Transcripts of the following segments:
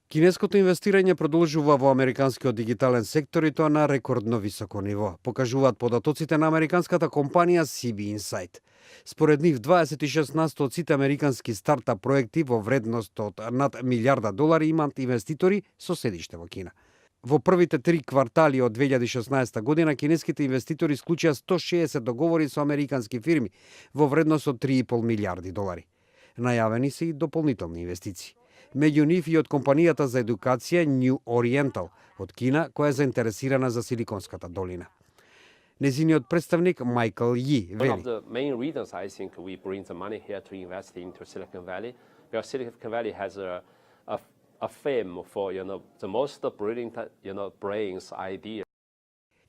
Кинеското инвестирање продолжува во американскиот дигитален сектор и тоа на рекордно високо ниво, покажуваат податоците на американската компанија CB Insight. Според нив, 26% од сите американски стартап проекти во вредност од над $1.000.000 имаат инвеститори со седиште во Кина. Во првите 3 квартали од 2016 година, кинеските инвеститори склучија 160 договори со американски фирми во вредност од $3.5 милијарди. Најавени се и дополнителни инвестиции. Меѓу нив и од компанијата за едукација New Oriental од Кина, која е заинтересирана за Силиконската долина. Незиниот представник Майкл Ји One вели: of the main reasons I think we bring the money here to invest into Silicon Valley, because Silicon Valley has a fame for the most brilliant brains idea.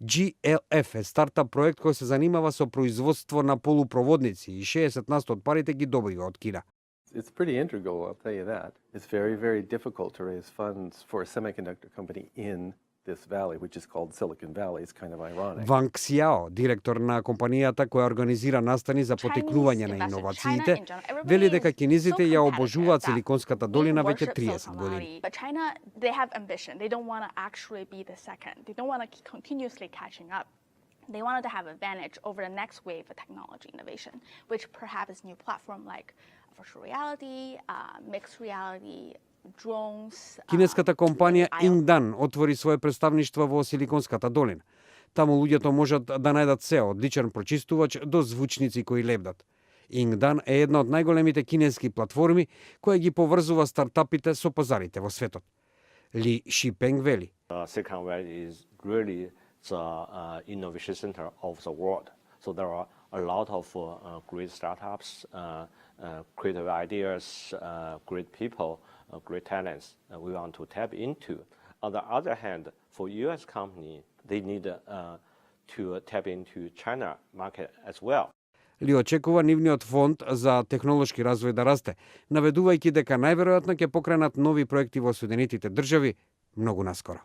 GLF е стартап проект кој се занимава со производство на полупроводници и 60% од парите ги добива од Кина. It's pretty integral, I'll tell you that. It's very, very difficult to raise funds for a semiconductor company in this valley, which is called Silicon Valley. It's kind of ironic. Ван Ксиао, директор на компанијата која организира настани за потикнување на иновациите, вели дека кинезите ја обожуваат Силиконската долина веќе 30 години. But China, they have ambition. They don't want to actually be the second. They don't want to keep continuously catching up. They wanted to have advantage over the next wave of technology innovation, which perhaps is new platform like virtual reality, mixed reality, drones. Кинеската компанија Ингдан отвори свое представништво во Силиконската долина. Таму луѓето можат да најдат се од личен прочистувач до звучници кои лебдат. Ингдан е една од најголемите кинески платформи која ги поврзува стартапите со пазарите во светот. Ли Шипенг вели: Silicon Valley is really the innovation center of the world. So there are a lot of great startups, creative ideas, great people, great talents we want to tap into. On the other hand, for U.S. company, they need to tap into China market as well. Ли очекува нивниот фонд за технолошки развој да расте, наведувајќи дека најверојатно ќе покренат нови проекти во Соединетите држави многу наскоро.